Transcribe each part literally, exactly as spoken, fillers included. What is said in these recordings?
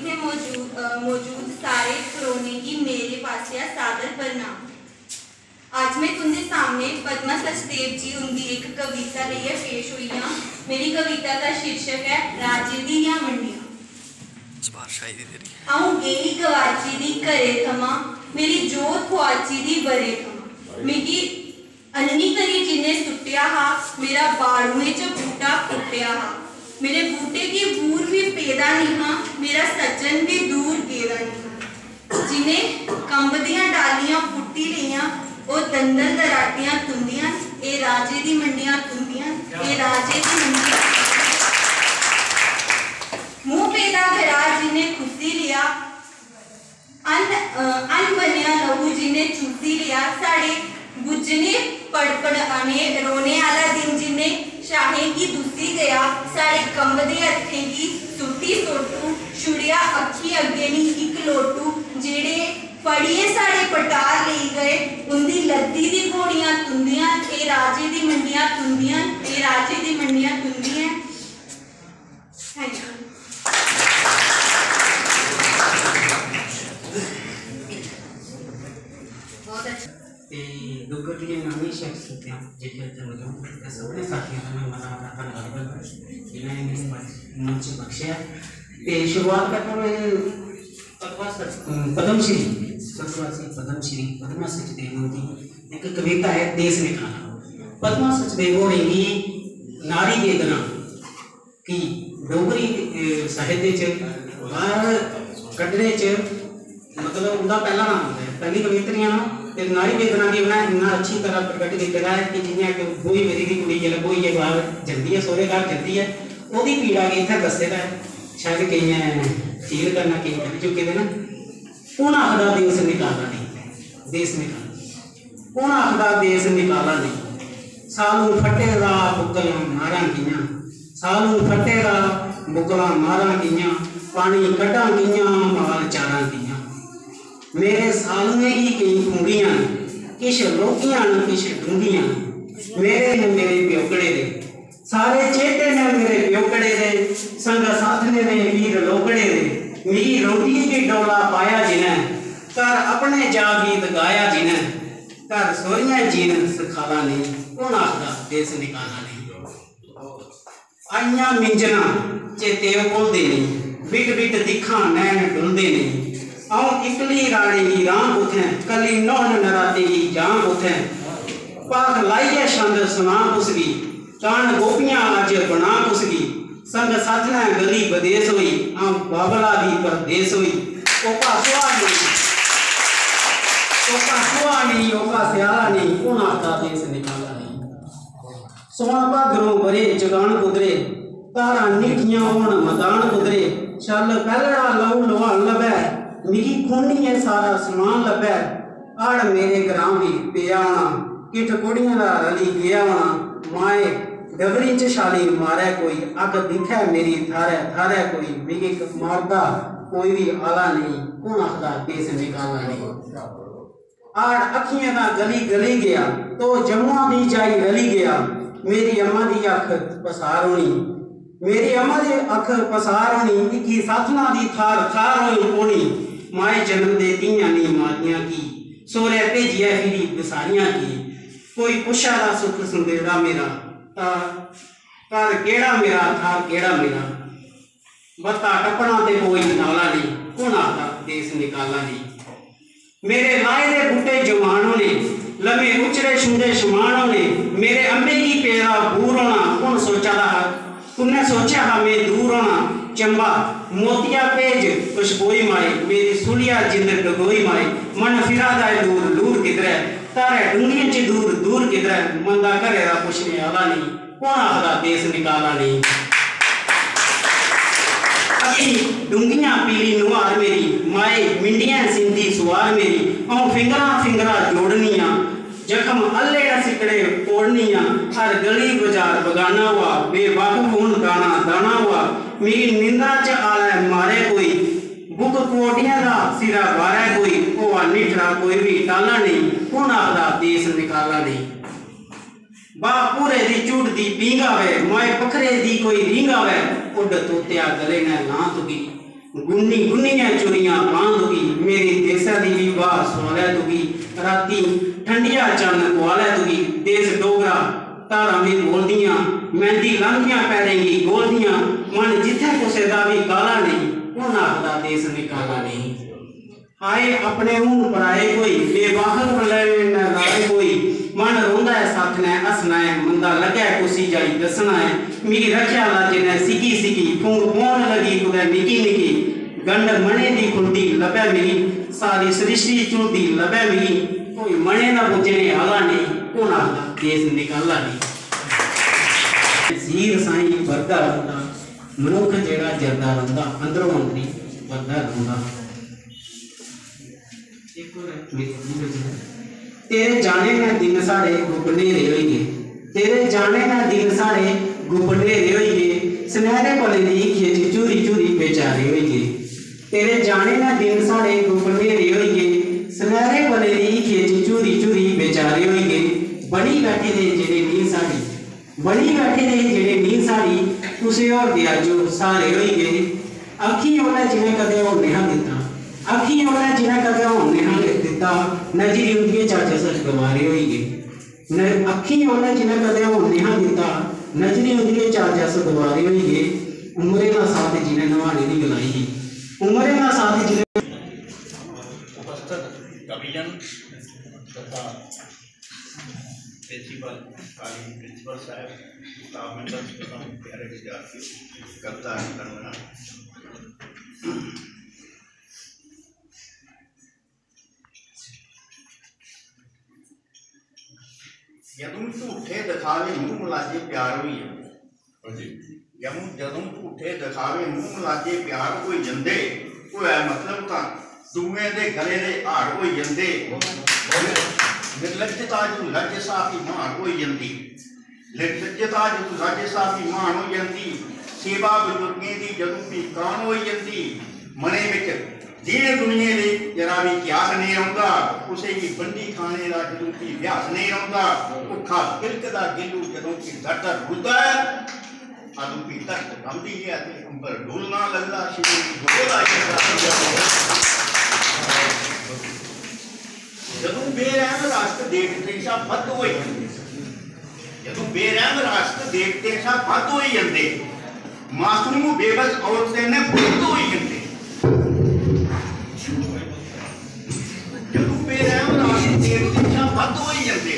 इत्थै मौजूद अ, मौजूद सारे परौह्ने गी मेरे पासेआ सादर प्रणाम। अज्ज में तुं'दे सामने पद्मा सचदेव जी हुंदी इक कविता लेइयै पेश होई आं। मेरी कविता दा शीर्षक ऐ राजे दियां मंडियां। अ'ऊं गेई गवाची दी घरै थमां, मेरी जोत खुआची दी ब'रे थमां। मिगी अन्नी करी जिन्ने सुट्टेआ हा, मेरा बाड़ुएं च बूह्टा फुट्टेआ हा। मेरे बूह्टे गी बूर बी पेदा निं हा, मेरा सज्जन बी दूर गेदा निं हा। जि'नें कंबदियां डालियां पुट्टी लेइयां, ओह् दंदल दराटियां तुं'दियां, एह् राजे दी मंडियां तुं'दियां, एह् राजे दी मंडियां। मूंह् पेदा गरा जि'नें खुस्सी लेआ, अन अ, अन बनेआ लहू जि'नें चूसी लेआ, साढ़े बुज्झने पड़पड़ाने रोने आह्ला दिन जि'नें शाहें गी दुस्सी गेआ, साढ़े कंबदे हत्थें गी सुट्टी सोटू छुड़ेआ, अक्खीं अग्गें निं इक लोटू। जेह्ड़े फड़ियै साढ़े पटार लेई गे, उं'दी लद्दी दी घोड़ियां तुं'दियां, एह् राजे दी मंडियां तुं'दियां, एह् राजे दी मंडियां तुं'दियां। Thank you। बहुत अच्छा। ते डुग्गर दियां नमियां शख्सियतां जेह्कियां इत्थै मौजूद न, ते सभनें साथियें दा में मता मता धन्नवाद करना, जि'नें मिगी मंच, मंच बख्शेआ। ते शुरुआत करना में पद्मा स-, पद्मश्री, स्वर्गवासी पद्मश्री पद्मा सचदेव हुंदी इक कविता ऐ देस निकाला। पद्मा सचदेव होरें गी नारी वेदना कि डोगरी, अ, साहित्य च बाहर कड्ढने च, मतलब, उं'दा पैह्ला नाम ऐ, पैह्ली कवित्रियां न। ते नारी वेदना गी उ'नें इन्ना अच्छी तरह प्रकट कीते दा ऐ कि जि'यां कि ब्होई मेरी दी कुड़ी जिसलै ब्होइयै बाहर जंदी ऐ, सौह्रे घर जंदी ऐ, ओह्दी पीड़ा गी इत्थै दस्से दा ऐ। शायद केइयें feel करना, केईं करी चुके दे न। कु'न आखदा देस निकाला नेईं, देस निकाला। कु'न आखदा देस निकाला नेईं? सालू फट्टे दा बुक्कलां मारां कि'यां? सालू फट्टे दा बुक्कलां मारां कि'यां? पानी कड्ढां कि'यां? माल चारां कि'यां? मेरे सालुएं गी केईं खुंबियां न, किश लौह्कियां न, किश डूंह्गियां न। मेरे न मेरे प्योकड़े दे, सारे चेते न मेरे प्योकड़े दे, संग साथने दे वीर लोकड़े दे। मिगी रोटिये गी डोला पाया जि'नें, घर अपने जा गीत गाया जि'नें, घर सौह्रियें जीन सखाला नेईं, कु'न आखदा देस निकाला नेईं? आइयां मिंजनां चेते ओह् भुलदे नेईं, बिट बिट दिक्खां नैन डुलदे नेईं। अ'ऊं इक्कली रानी गी रां कुत्थें, कल्ली न्हौन नरातें गी जां कुत्थें। भाख लाइयै छंद सुनां कुसगी, कान गोपियां अज्ज बनां कुसगी। संग साथनै गली बदेस होई, अ'ऊं बाबला दी परदेस होई। ओका सुहा नेईं, ओका सुहा नेईं, ओका स्याला नेईं, कु'न आखदा देस निकाला नेईं। सौन भादरों ब'रे जगान कुदरे, धारां निट्ठियां होन मदान कुदरे। छल पैह्लड़ा लहू लुहान लब्भै, मिगी खूनी एह् सारा समान लब्भै। हाड़ मेरे ग्रां बी पेआ होना, किट्ठ कुड़ियें दा रली गेआ होना। माए डबरी च छाली मारै कोई, अग्ग दिक्खै मेरी थाह्रै थाह्रै कोई। मिगी इक मारदा कोई बी आला नेईं, कु'न आखदा देस निकाला नेईं। हाड़ अक्खियें दा गली गली गेआ, तो जम्मुआ दी जाई रली गेआ। मेरी अम्मा दी अक्ख पसार होनी, मेरी अम्मा दी अक्ख पसार होनी, इक्की साथना दी थार थार होई पौनी। माए जन्म दे धियां नेईं मारियां की, सौरै भेजियै फिरी बसारियां की। कोई पुच्छा दा सुख संदेड़ा मेरा, तां घर केह्ड़ा मेरा, थाह्र केह्ड़ा मेरा। बत्ता टप्पना ते कोई नाला नेईं, कु'न आखदा देस निकाला नेईं। मेरे लाए दे बूटे जवान होने, लम्मे उचरे छुंदे शमान होने। मेरे अम्बे गी पेदा बूर होना, कु'न सोचा दा हा, कु'न्नै सोचेआ हा में दूर होना। चंबा मोतिया भेज खुशबोई माए, मेरी सुलिया जिंद डगोई माए। मन फिरा दा ऐ लूर लूर किधरै, धारै डूंह्गियें च दूर दूर किधरै। मंदा घरै दा पुच्छने आह्ला नेईं, कु'न आखदा देस निकाला नेईं। अक्खीं डूंह्गियां पीली नुहार मेरी, माए मिंडियां सींदी सुआर मेरी। अ'ऊं फिंगरां फिंगरां जोड़नी आं, जख्म अल्ले न सिक्कड़े ओढ़नी आं। हर गली बजार बगाना होआ, बेवकफ हून दाना दाना होआ। मिगी निंदरा च आलै मारै कोई, बुक कोटियां दा सिरा बारै कोई। होआ निठरा कोई बी टाला नेईं, कु'न आखदा देस निकाला नेईं। बा भूरे दी झूठ दी पींघ आवै, मोए पक्खरे दी कोई रींघ आवै। उड्ड तोतेआ गले नै लां तुगी, गुन्नी गुन्नियै चुरियां पां तुगी, मेरे देसै दी बी ब्हाऽ सोआलै तुगी। रातीं ठंडिया चन्न पुआलै तुगी, देस डोगरा धारां बी बोलदियां, मैंह्दी लांह्दियां पैरें गी गोलदियां। मन जित्थै कुसै दा बी काला नेईं, कु'न आखदा देस निकाला नेईं। आए अपने हून पराए कोई, बेवाकफ लड़े न राए कोई। मन रौंह्दा ऐ सत्थ नै हस्सना ऐ, मंदा लग्गै कुसी जाई दस्सना ऐ। मिगी रक्खेआ लज्ज नै सिक्की सिक्की, फुंग पौन लगी कुतै निक्की निक्की। गंढ मनै दी खुंडी लब्भै मिगी, सारी सृष्टि झुलदी लब्भै मिगी। कोई मनै दा बुज्झने आह्ला नेईं, कु'न आखदा देस निकाला नेईं। जीर साईं बरदा रौंह्दा, मनुक्ख जेह्ड़ा जरदा रौंह्दा, अंदरो अंदरी बरदा रौंह्दा। तेरे जाने नै दिन साढ़े गुप्प न्हेरे होई गे। तेरे जाने नै दिन साढ़े गुप्प न्हेरे होई गे। सनैह्रे पलें दी हीखियें च झूरी झूरी बेचारे होई गे। तेरे जाने नै दिन साढ़े गुप्प न्हेरे होई गे। सनैह्रे पलें दी हीखियें च झूरी झूरी बेचारे होई गे। बनी बैठे दे जेह्ड़े नींह् साढ़ी, बनी बैठे दे जेह्ड़े नींह् साढ़ी, कुसै होर दे अज्ज ओह् स्हारे होई गे। अक्खीं ओल्लै जि'नें कदें होन नेहा दित्ता, अक्खीं ओल्लै जि'नें कदें होन नेहा दित्ता, नजरी उं'दिये च अज्ज अस गवारे होई गे। न-, अक्खीं ओल्लै जि'नें कदें होन नेहा दित्ता, नजरी उं'दिये च अज्ज अस गवारे होई गे। उमरें दा साथ जि'नें नभाने दी गलाई ही, उमरें दा साथ जि'नें उपस्थित कविजन तथा प्रिंसिपल, कालेज प्रिंसिपल साहब, स्टाफ मेंबर्स, प्यारे विद्यार्थियों, कविता अर्पण करना। जदूं झूठे दिखावे मूंह मलाजे प्यार होई जंदे। जदूं, जदूं झूठे दिखावे मूंह मलाजे प्यार होई जंदे, होऐ मतलब तां दूएं दे गले दे हार होई जंदे। निर्लज्जता जदूं लज्ज साफी म्हान होई जंदी। निर्लज्जता जदूं लज्ज साफी म्हान होई जंदी। सेवा बजुर्गें दी जदूं भी कान होई जंदी। मनै बिच दीन दुनिया लेई जरा बी क्यास नेईं रौंह्दा। कुसै गी बंडी खाने दा जदूं भी अभ्यास नेईं रौंह्दा। भुक्खा बिलकदा गिल्लू जदूं भी दर दर रुलदा ऐ, अदूं भी धरत कंबदी ऐ ते अंबर डोलना लगदा। शिवें गी डोल आई जंदा। जदूं बेरैह्म राश्क देवतें शा बद्ध होई जंदे, जदूं बेरैह्म राश्क देवतें शा बद्ध होई जंदे, मासूम बेबस औरतें नै बुद्ध होई जंदे। जदूं बेरैह्म राश्क देवतें शा बद्ध होई जंदे,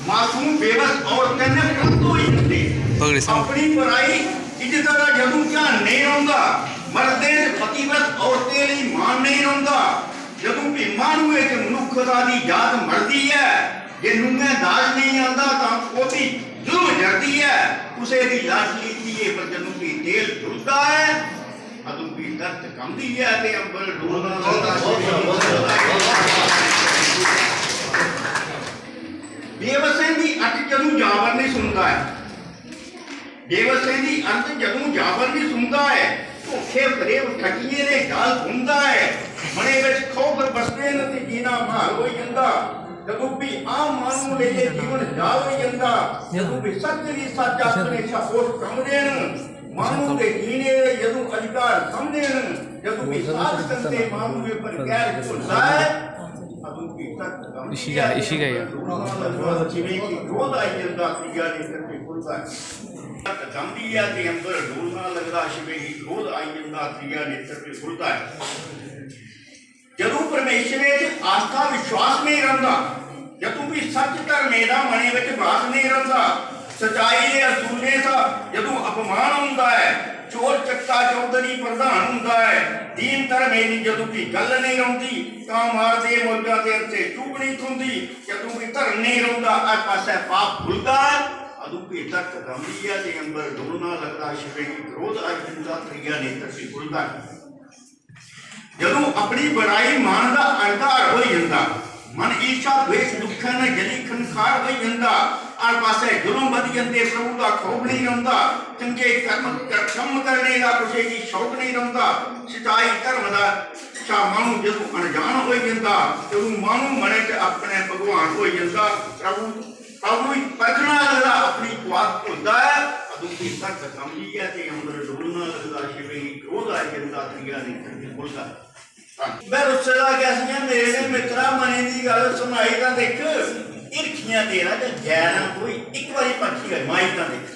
मासूम बेबस औरतें नै बुद्ध होई जंदे। पगड़ी साहब। अपनी बुराई इज्जत दा जदूं ध्यान नेईं रौंह्दा, मर्दें च पतिव्रत औरतें लेई मान नेईं रौंह्दा। जदूं भी माह्नुए च मनुक्खता दी जात मरदी ऐ, जे नूंहें दाज नेईं आंदा तां ओह्दी जुल्म जरदी ऐ। कुसै दी लाडली धीए पर जदूं भी तेल डुलदा ऐ, अदूं भी धरत कंबदी ऐ ते अंबर डोलना लगदा। बेबसें दी अट्ट जदूं जाबर निं सुनदा ऐ, बेबसें दी अंत जदूं जाबर निं सुनदा ऐ, धोखे फरेब ठगियें दे जाल बुनदा ऐ। मनै बिच खौफ बसदे न ते जीना म्हाल होई जंदा। जदूं भी आम माह्नू लेई एह् जीवन जाल होई जंदा। जदूं भी सच्च गी सच्च आखने शा होश कम्मदे न। माह्नू दे जीने दे जदूं अधिकार समझदे न, जदूं भी साध संते माह्नू पर कैह्र झुलदा ऐ, अदूं भी सत्त इशी गै, इशी गै यार। जिवें कि क्रोध आई जंदा, त्रिया नेत्र भी खुलदा ऐ। सत्त कंबदी ऐ ते अंबर डोलना लगदा, शिवें गी क्रोध आई जंदा, त्रिया नेत्र भी खुलदा ऐ। जदूं परमेश्वरे च आस्था विश्वास नेईं रौंह्दा, जदूं भी सच्च धर्मे दा मनै बिच वास नेईं रौंह्दा, सचाई दे असूलें दा जदूं अपमान होंदा ऐ, चोर चक्का चौधरी प्रधान होंदा ऐ, दीन धर्मे दी जदूं भी गल्ल नेईं रौंह्दी, तां मारदे मौजां ते अंते चूक नेईं थ्होंदी। जदूं भी धर्म नेईं रौंह्दा, हर पासै पाप खु'लदा ऐ। अदूं भी धरत कंबदी ऐ ते अंबर डोलना लगदा, शिवें गी क्रोध आई जंदा, त्रिया नेत्र भी खु'लदा ऐ। जदूं अपनी बड़ाई मान दा अहंकार होई जंदा, मन ईर्षा द्वेष दुखें नै जली खनखार होई जंदा, हर पासै जुल्म बधी जंदे, प्रभु दा खौफ नेईं रौंह्दा, चंगे कर्म कर-, कम्म करने दा कुसै गी शौक नेईं रौंह्दा, सचाई धर्म दा शा माह्नू जदूं अनजान होई जंदा, जदूं माह्नू मनै च अपने भगवान होई जंदा, प्रभु, प्रभु गी परखना लगदा, अपनी कुआत भुलदा ऐ, अदूं भी धरत कंबदी ऐ ते अंबर डोलना लगदा, शिवें गी क्रोध लाई जंदा त्रिया दी फुलका। मैं रुस्से दा गै सी आं मेरे मित्तरा, मनै दी गल्ल सनाई तां दिक्ख, हिरखियां तेरा ते गैरां कोई, इक बारी परखी अजमाई तां दिक्ख।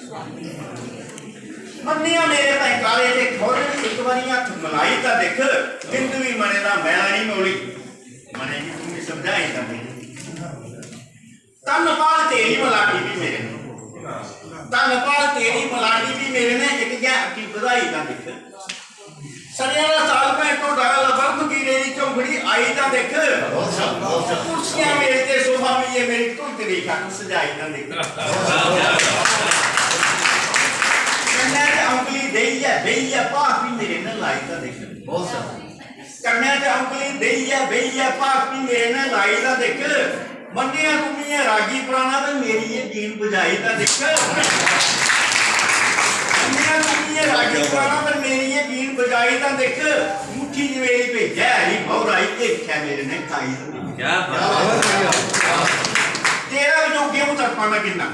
मन्नेआ मेरे ताईं काले ते खौरे, इक बारी हत्थ मलाई तां दिक्ख, बिंद बी मनै दा मैला निं मौली। मनै गी तूं बी समझाई तां दिक्ख। धन्न भाग तेरी मलाटी भी मेरे ने, धन्न भाग तेरी मलाटी भी मेरे ने, इक गै अक्खी बधाई तां दिक्ख। सरेआं दा साग भाएं ढोडा, लब्भा फकीरे दी झौंफड़ी आई तां दिक्ख। कुर्सियां मेज ते सोफा मिलियै मेरी धुन दी खातर सजाई तां दिक्ख। कन्नै ते औंगली देइयै, बेहियै भाख बी मेरे ने लाई तां दिक्ख। कन्नै ते औंगली देइयै, बेहियै भाख बी मेरे ने लाई तां दिक्ख। मन्नेआ तूं बी ऐ रागी पराना ते मेरी एह् बीन बजाई तां दिक्ख। मन्नेआ तूं बी ऐ रागी पराना ते मेरी एह् बीन बजाई तां दिक्ख। मुट्ठी च मेरी भेजै हरी मौर आई, हिरखै मेरे ने खाई तां दिक्ख। क्या बात है। तेरा बजोगें हूं तरफाना किन्ना,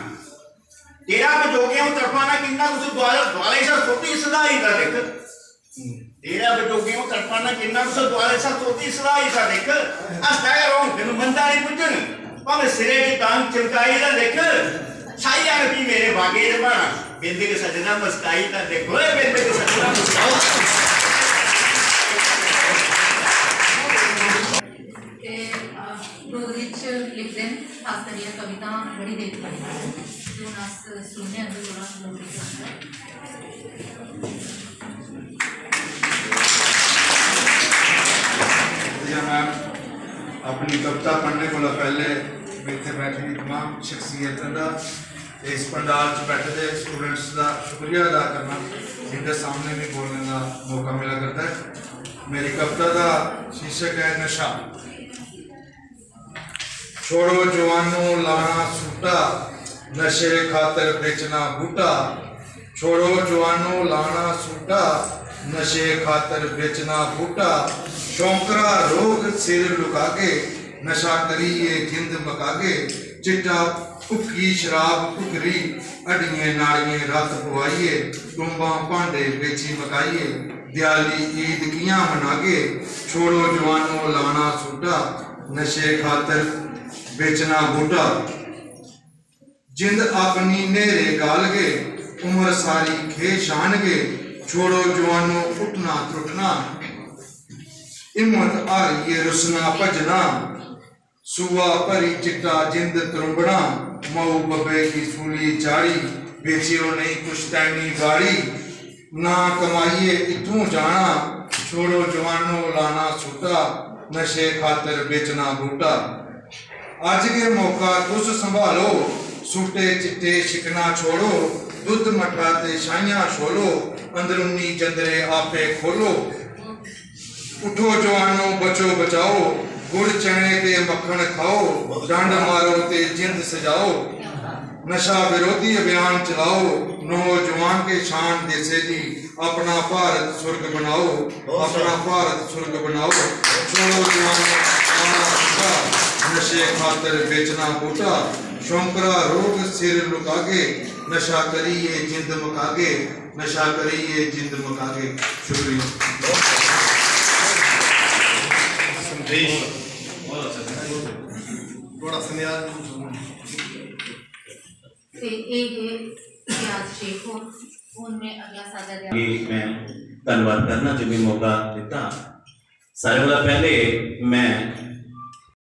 तेरा बजोगें हूं तरफाना किन्ना, उस दुआले, दुआले शा सोधी सधाई तां दिक्ख। तेरा बजोगें हूं तरफाना किन्ना, उस दुआले शा सोधी सधाई तां दिक्ख। हसदा गै रौह्ङ, तेनू मंदा निं पुज्जन। भामें सिरे च टांग चमकाई तां दिक्ख। छाई जान फ्ही मेरे बागें च भाना, बिंद के सज्जना मुस्काई तां दिक्ख। ओए बिंद के सज्जना मुस्काई। ते, अ, डोगरी च लिखदे न, खास करियै कविता बड़ी देर पढ़ी। ते हून अस सुनने आं उं'दे कोला डोगरी च। जि'यां मैं अपनी कविता पढ़ने कोला पैह्ले इत्थै बैठी दी तमाम शख्सियतें दा ते इस पंडाल च बैठे दे स्टूडेंट्स दा शुक्रिया अदा करना, जिंदे सामने भी बोलने दा मौका मिला करदा है। मेरी कविता दा शीर्षक है नशा। छोड़ो जुआनो लाना सूटा, नशे खातर बेचना बूटा। छोड़ो जुआनो लाना सूटा, नशे खातर बेचना बूटा। शौंकरा रोग सिर लुकागे, नशा करियै जिंद मकागे। चिट्टा भुक्की शराब भुक्करी, हड्डियें नाड़ियें रस पुआइयै, टुंबां भांडे बेची मकाइयै, दियाली ईद कि'यां मनागे? छोड़ो जुआनो लाना सूटा, नशे खातर बेचना बूटा। जिंद अपनी न्हेरे गालगे, उमर सारी खे छानगे। छोड़ो जुआनो उट्ठना त्रुट्ठना, हिम्मत हारियै रुस्सना भज्जना। सूआ भरी चिट्टा जिंद त्रुंबना, माऊ बब्बै गी सूली चाढ़ी, बेचेओ नेईं पुश्तैनी बाड़ी। ना कमाइयै इत्थूं जाना, छोड़ो जुआनो लाना सूटा, नशे खातर बेचना बूटा। अज्ज गै मौका तुस संभालो, सूटे चिट्टे शिकना छोड़ो, दुद्ध मट्ठा ते छाइयां छोलो, अंदरूनी जंदरे आपे खोलो। उठो जुआनो, बचो बचाओ, गुड़ चने ते मक्खन खाओ, डंड मारो ते जिंद सजाओ। नशा विरोधी अभियान चलाओ, नौजवान के शान देसे दी, अपना भारत स्वर्ग बनाओ, अपना भारत स्वर्ग बनाओ। छोड़ो जुआनो, लाना सूटा, नशे खातर बेचना बूटा। शौंकरा रोग सिर लुकागे, नशा करियै जिंद मकागे, नशा करियै जिंद मकागे। शुक्रिया। संदेश। थोड़ा संदेश। ते एह् हे रियाज शेख होर। हून में अगला सादा रियाज। मैं धन्नवाद करना जो मिगी मौका दित्ता। सारे कोला पैह्ले मैं